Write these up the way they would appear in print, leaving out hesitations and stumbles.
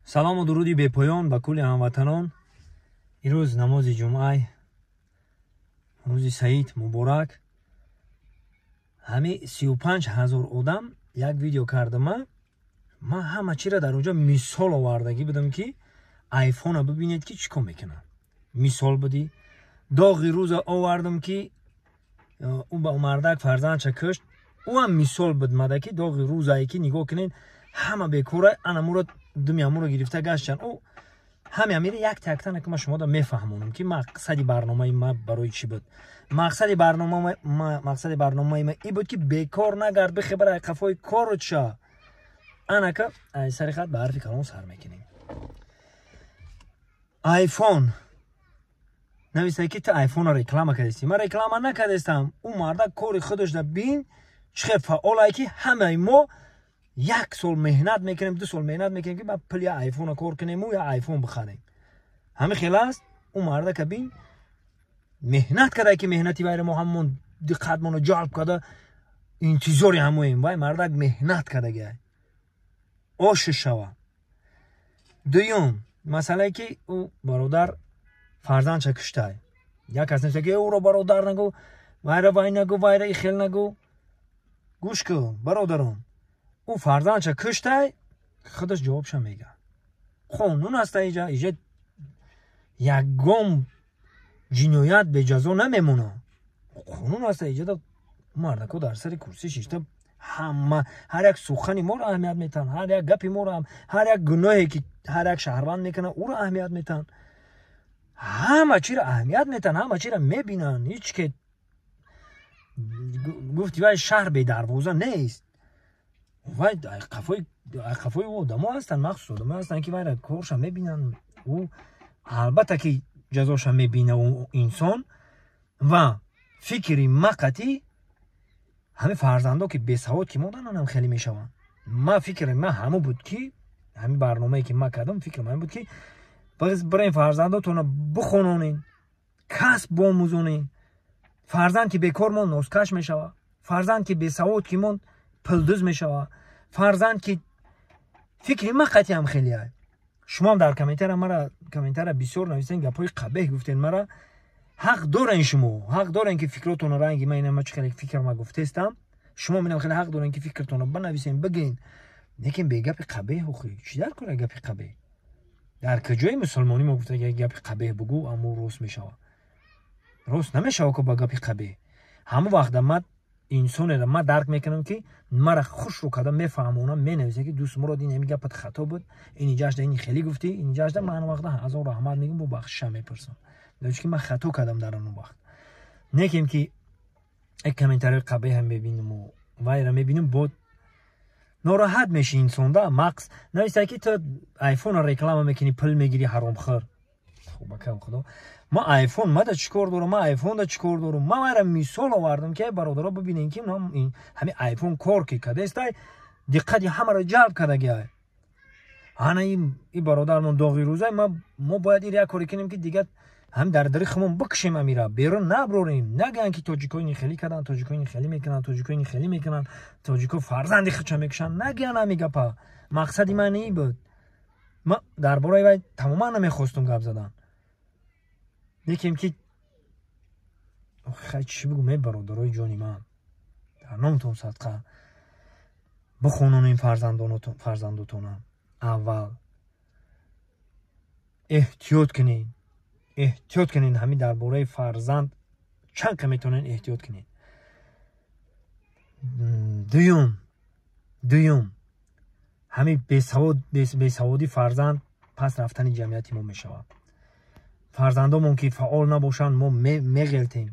Салому дуруди бепоён ба кулли ҳамватанон. Ирӯз намози ҷумъай, рӯзи саид муборак. Ҳами 35 000 одам як видео кардама. Ман ҳама чиро дар онҷо мисол овардагӣ будам, ки айфона бибинед, ки чӣ кор мекунад. Мисол будӣ, доғи рӯза овардам, ки ӯ ба мардак фарзандша кушт. Ӯ ҳам мисол буд мада, ки доғи рӯзае, ки нигоҳ кунед, ҳама бекора, анамуро думи амуро гирифта гаштан. Ӯ ҳами амира якта яктана, ки ман шумода мефаҳмонам, ки мақсади барномаи ма барои чӣ буд. Мақсади барномаи ма и буд, ки бекор нагард, бихебара қафои кору ча. Анака сари хат ба ҳарфи калон сар мекунем. Айфон нависта, ки ту айфонро реклама кардастӣ. Ман реклама накардастам. Ӯ мардак кори худаш да бин, чӣ хел фаъолае, ки ҳамаи мо як сол меҳнат мекунем, 2 сол меҳнат мекунем, ки ба пул я айфона кор кунему я айфон бихарем. Ҳамин хел аст. Ӯ мардака бин, меҳнат карда, ки меҳнати вайро мо ҳамон диққатмонро ҷалб карда, интизори ҳамоем. Вай мардак меҳнат кардагиай, ошу шава. Дуюм масъалае, ки ӯ бародар фарзандша куштай. Як кас нависта, ки ӯро бародар нагӯ, вайра вай нагӯ, вайра ихел нагӯ. Гӯш кун, бародарон, ӯ фарзандша куштай, худаш ҷавобша мега. Қонун аста иҷа. Иҷа ягон ҷиноят беҷазо намемонад. Қонун аста иҷа. Мардако дар сари курсӣ шишта, ҳама ҳар як сухани моро аҳамият метаҳанд, ҳар як гапи моро, ҳар як гуноҳе, ки ҳар як шаҳрванд мекунад, ӯро аҳамият метаҳанд. Ҳама чиро аҳамият метаҳанд, ҳама чиро мебинанд. Ҳеҷ ке гуфти, вай шаҳр бедарвоза нест. Вай қафои одамо ҳастанд, махсус одамо ҳастанд, ки вайра корша мебинанд. Ӯ албатта ки ҷазоша мебина инсон. Ва фикри мақати ҳамин фарзандо, ки бесавод ки мондананам, хеле мешаванд. Ма фикри ма ҳамо буд, ки ҳамин барномае, ки ма кардам, фикрам ҳамин буд, ки бирен фарзандотонро бихононен, касб бомӯзонен. Фарзанд ки бекор монд, нозкаш мешавад. Фарзанд ки бесавод ки монд, пулдуз мешавад. Фарзанд ки фикри ма қатъиам хеле. Шумоам дар комментария мара комментария бисёр нависен, гапҳои қабеҳ гуфтен мара. Ҳақ дорен, шумо ҳақ дорен, ки фикротонро ранги ма ина чӣ хеле фикр ма гуфтестам, шумо минам хеле ҳақ дорен, ки фикртонро банависен, бигӯен, лекин бе гапи қабеҳ. Охи, чӣ дар кора гапи қабеҳ? Дар куҷои мусулмонӣ мо гуфта, гапи қабеҳ бугӯ, аммо рост мешавад? Рост намешавад ко ба гапи қабеҳ. Ҳамон вақта ма инсонеро ма дарк мекунам, ки мара хушрӯ карда мефаҳмонам, менависа, ки дӯст Мурод, ин ҳами гапат хато буд, ини ҷашда ини хеле гуфтӣ, ини ҷашда. Ман ҳамон вақта ҳазор раҳмат мегӯм, бо бахшиша мепурсам, ки ман хато кардам дар он вақт. Некем ки як комментариҳои қабеҳам мебинаму вайра мебинам, бо нороҳат меши инсон да. Мақс нависта, ки ту айфонро реклама мекунӣ, пул мегирӣ, ҳаромхӯр. Бакам худо, ма айфон мада чӣ кор дорам? Ма айфонда чӣ кор дорам? Ма вайра мисол овардам, ки бародаро бибинем, ки ҳамин айфон кор ки кадестай, диққати ҳамаро ҷалб кардагиай. Ана и бародармон доғи рӯзай. Мо бояд ир як коре кунем, ки дигар ҳам дар дари хумон бикушем, амира берун наброрем, нагӯянд, ки тоҷикои ини хеле карданд, тоҷикои ини хеле мекунанд, тоҷикои ини хеле мекунанд, тоҷико фарзанди худша мекушанд. Нагӯянд ҳами гапа. Мақсади ман ин буд. Ма дар бораи вай тамоман намехостум гап задан, лекин ки хай, чӣ бигӯм? Э, бародарои ҷони ман, дар номтон садқа, бихононем фарзандотона. Аввал эҳтиёт кунед, эҳтиёт кунед. Ҳамин дар бораи фарзанд чанд ка метавонед эҳтиёт кунед. Дуюм, ҳамин бесаводи фарзанд пас рафтани ҷамъияти мо мешавад. Фарзандомон ки фаъол набошанд, мо меғелтем,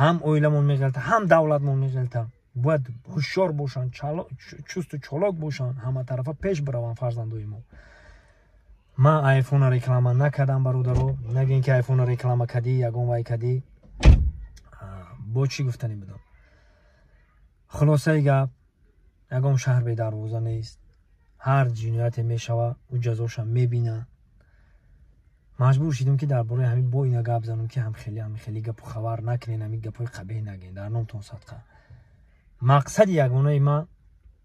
ҳам оиламон меғелта, ҳам давлатмон меғелта. Бояд ҳушёр бошанд, чусту чолок бошанд, ҳаматарафа пеш бираванд фарзандои мо. Ман айфона реклама накардам, бародаро. Нагӯен, ки айфона реклама кардӣ, ягон вай кардӣ. Бо чӣ гуфтанӣ будам? Хулосаи гап, ягон шаҳр бедарвоза нест. Ҳар ҷинояте мешава, ӯ ҷазоша мебина. Маҷбур шидем, ки дар бораи ҳамин бо ина гап занам, ки ҳам хеле ҳам хеле гапу хабар накунен, ҳамин гапҳои қабеҳ нагӯен. Дар номтон садқа. Мақсади ягонаи ма,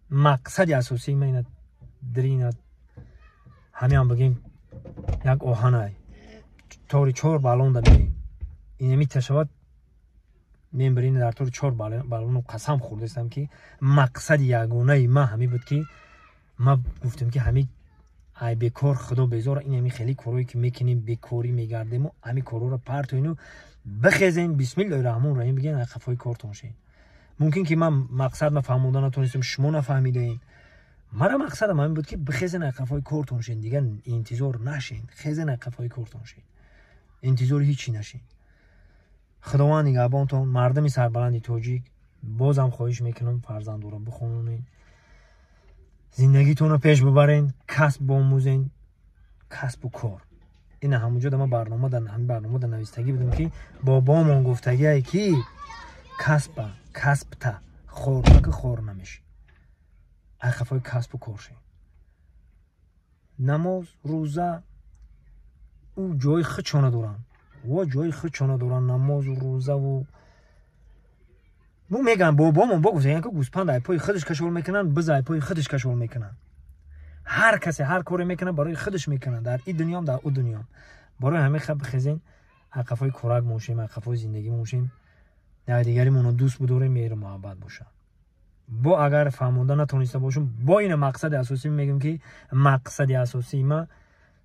мақсади асосии ма ина дрина. Ҳамиам бигем, як оҳанай тори чор баллонда мерем, инами ташавад мембарин дар тори чор баллону. Қасам хӯрдастам, ки мақсади ягонаи ма ҳамин буд, ки ма гуфтам, ки ҳамин ай бекор худо безор. Ин ҳами хеле корое, ки мекунем, бекорӣ мегардему, ҳамин корҳоро партоину бихезен, бисмиллоҳи раҳмони раҳим бигӯен, ай қафои кортон шед. Мумкин ки ман мақсад ма фаҳмонда натонистам, шумо нафаҳмидаед. Мара мақсадам ҳамин буд, ки бихезен, ай қафои кортон шед, дигар интизор нашен. Хезен, ай қафои кортон шед, интизори ҳичи нашен. Худованд нигаҳбонтон, мардуми сарбаланди тоҷик. Бозам хоҳиш мекунам, фарзандоро бихононед, зиндагитонро пеш бибарен, касб бомӯзен, касбу кор. Ина ҳамунҷо да ма барнома, ҳамин барнома да навистагӣ будам, ки бобомон гуфтагие, ки касба касбта хор наки, хор намешӣ. Ай қафои касбу кор шед. Намоз, рӯза ӯ ҷои худшона доранд, во ҷои худшона доранд намозу рӯзаву. Мо мегӯям, бобомон бо гуфтагиян, ки гӯспанд ай пои худаш кашол мекунанд, биз ай пои худаш кашол мекунанд. Ҳар касе ҳар коре мекунад, барои худаш мекунад, дар и дунём, дар ӯ дунём. Барои ҳамин хаб бихезен, ай қафои корак мошем, ай қафои зиндагӣ мошем, якдигаримонро дӯст бидорем, меҳру муҳаббат бошад. Бо агар фаҳмонда натониста бошам, бо ина мақсади асосӣ мегӯям, ки мақсади асосии ма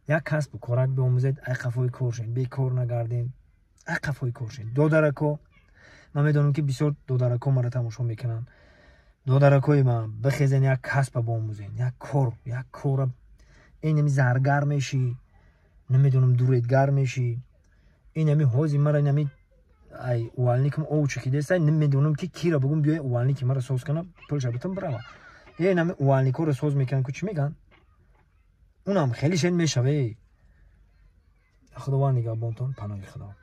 як касбу корак биомӯзед, ай қафои кор шед, бекор нагардем, ай қафои кор шед. Додарако, ман медонам, ки бисёр додарако мара тамошо мекунанд. Додаракои ман, бихезен, як касба биомӯзен, як кор, як кора. Инами заргар мешӣ, намедонам, дуредгар мешӣ. Инами ҳози мара инами ай увальникам овчи ки деста, намедонам, ки кира бугум, биёй увальники мара соз кана, пулша битам, бирава. Инами увальникҳоро соз мекунанд ку, чӣ мегӯянд, унам хеле шен мешаве. Худованд нигаҳбонтон, паноҳи Худо.